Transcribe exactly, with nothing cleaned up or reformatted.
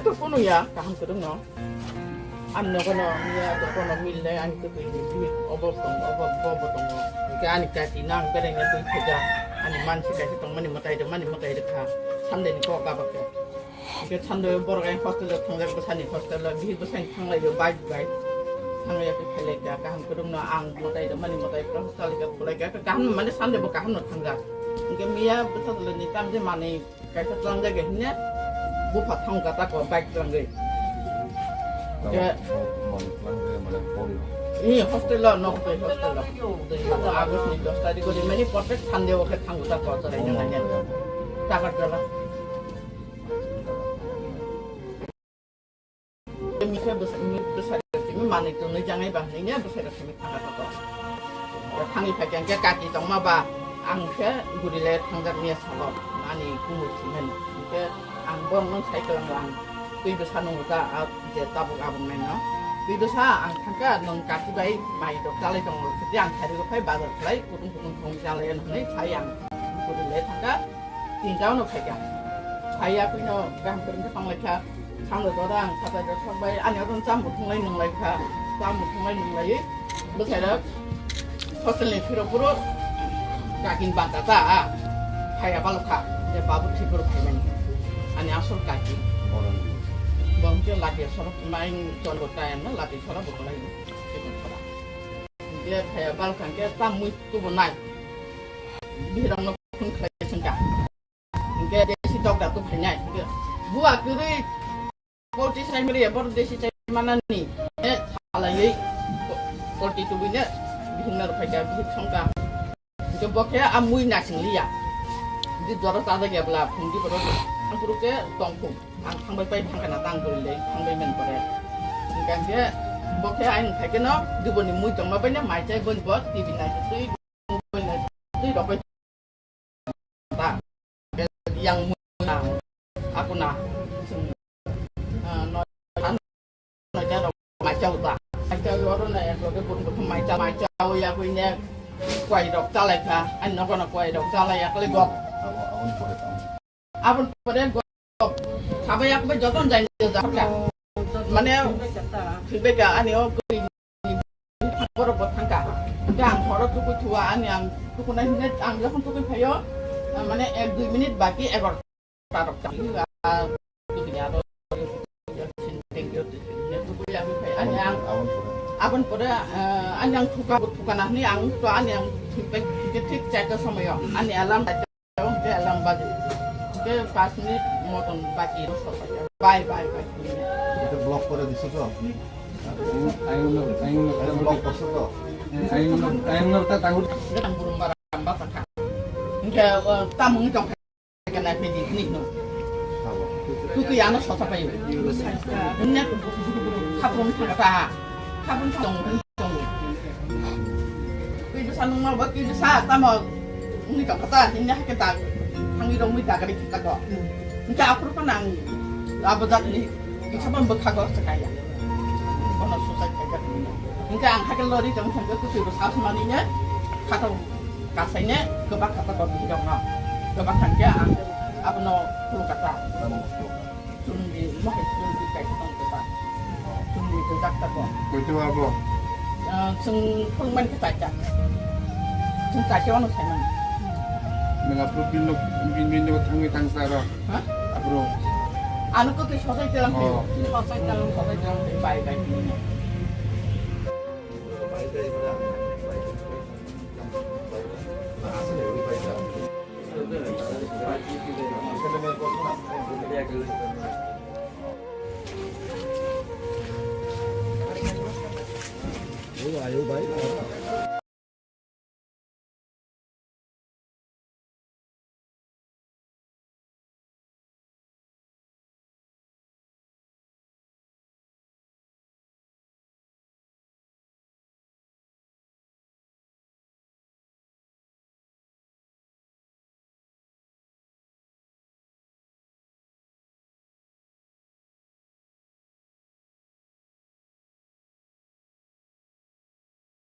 Kunu ya, kaham kwrwngno. Ang nogono miya, jotono mil nai, ani kwtwi ni bihik obo tongo, obo, bo, bo tongo. Hwnkhe ani kaki no ang beraina twi phaikha, ani mansi kaisa tongmani mwtai rwmani mwtai rwkha, Sunday ni kok gabakhe. Hwnkhe Sunday borok ayang hostel o thangjak, bwsani hostel o, bihik bwsani thanglaio bike bai. Thanglaio khe phailaikha, kaham kwrwngno ang mwtai rwmani mwtai phano chalaikha, khwlaikha, kaham mane Sunday bo kaham no thangjak. Hwnkhe miya bwsa ni tamni manwi Kaisa tlangjak ya hwnwi bupha thang kata ko bike tlangwi. Tamo, Ya. Tamo, tamo, tamo, tamo, tamo. Ni hostel o, nok tei hostel o. Tei August ni dos tarikh o rimani protect Sunday o khe thango ta ko chwrai na nanya. Takarjala. Mikhe bwsa-, mi-, bwsai rok simi manwi tonwi jangai ba hwnwi bwsai rok simi thangkha kha to. Thangwi phaikha hwnkhe kaki tongma ba ang khe guri le thangjak miya salo ani kumui simani. Hwnkhe ang borok nung sai kwlango ang twi bwsa nungo ta a je tabuk abuk nai no. Twi bwsa ang thangkha nwng kaki bai mai rok chalai tongo. Tei ang sari rok phai bazar khlai kutung kutung thong chalai hwnwi sai ang guri le thangkha. Tinta no phaikha. Phaiya kuino kaham kwrwng khe tonglaikha. Sangno jora ang khatai rok sok bai ani oro chamung thunglai nunglaikha. Chamung thunglai nunglaiwi bwsai rok hostel ni phirok phuru kakin banta ta a. Phaiya balokha. Je babu thik phuru phaimani. Ani asol kaki. Bo hwnkhe lati sorok main chonbo tayang no lati sorok bo kwlai. Je phaiya balokha hwnkhe chamui tubu nai. Bihirok no phone khlai sengkha. Hingke desi dok da tu phainai. Hingke bua kwrwi polti sai mili ya, bor desi sai manani. E, salaiwi polti tu bine bihing na rupai ka, bihing songka. Hingke bokhe a mui nasing liya. Di doro tada ya bla, phung di boro. Ang kuru ke tong phung. Ang thangbai pai thangka na tang kuru le, thangbai men pore. Hingke hingke bokhe ang thaike no, di boni mui tongma bai na, mai chai boni bot, T V nai tui, boni nai tui, rok bai ta. Yang muna, aku na. Ah, no, no, no, mai chau ta. Mai chau oro na ek loge pun pun mai chau, mai chau ya kuine kwai rok chalai kha. Ani nogo no kwai rok chalai ya kali gok. Abon pore gok. Sabai aku bai joton jai jai jai. Mane, sibeka ani o koi Borok bo thangka. Hingke ang horo tukui thua, ani ang tukunai hingke ang jokhon tukui phaio, ah, mane ek dui minute baki egarota rok ta. Ah, tukui aro, tukui ang phai, ani ang, abon pore, ah, ani ang thuka, thuka na hini ang to, ani ang thik, thik, thik chaita somoyo, ani alarm Hingke alarm baji. Hingke pas minute motom baki no sopai. Bye, bye, bye. Itu block kore diso to? Ayung no, ayung no, ayung block korso to? Ayung no, ayung no ta tangur. Hingke tang burung bara amba kata. Hingke, eh, tamung tong kena pedi ni no. Tuku ya no sosa payo. Hingke khapung thangka. Khapung thang. Twi bwsa nungma bo twi bwsa tamo wngwi tongkha ta, himni hai khe dag thangwi rwngwi dagari khe tako. Hingkhe aphuru phano ang abo jatni kisa phano bwkhago swkaya. Bono suicide khaijak hwnwi. Hingkhe ang hai khe lori tong thangkhe kwtwi bwsa swnamwi khato kasaine kwbakha tako bihirokno. Kwbakha hingkhe ang abono khulukha ta. Chumni, mohai chumni kaisa tong khe ba. Chumni khe jak ta bo. Koi to abo? Ah, chwng phung man khe chacha. Chwng chacha wano sai man. Nang aphuru bini, bini, bini thangwi thangsa ro. Ha? Aphuru. Ano kok khe sosai telang khe. Oh. Sosai telang, sosai telang. Bai, bai, bini. Ayo, bhai.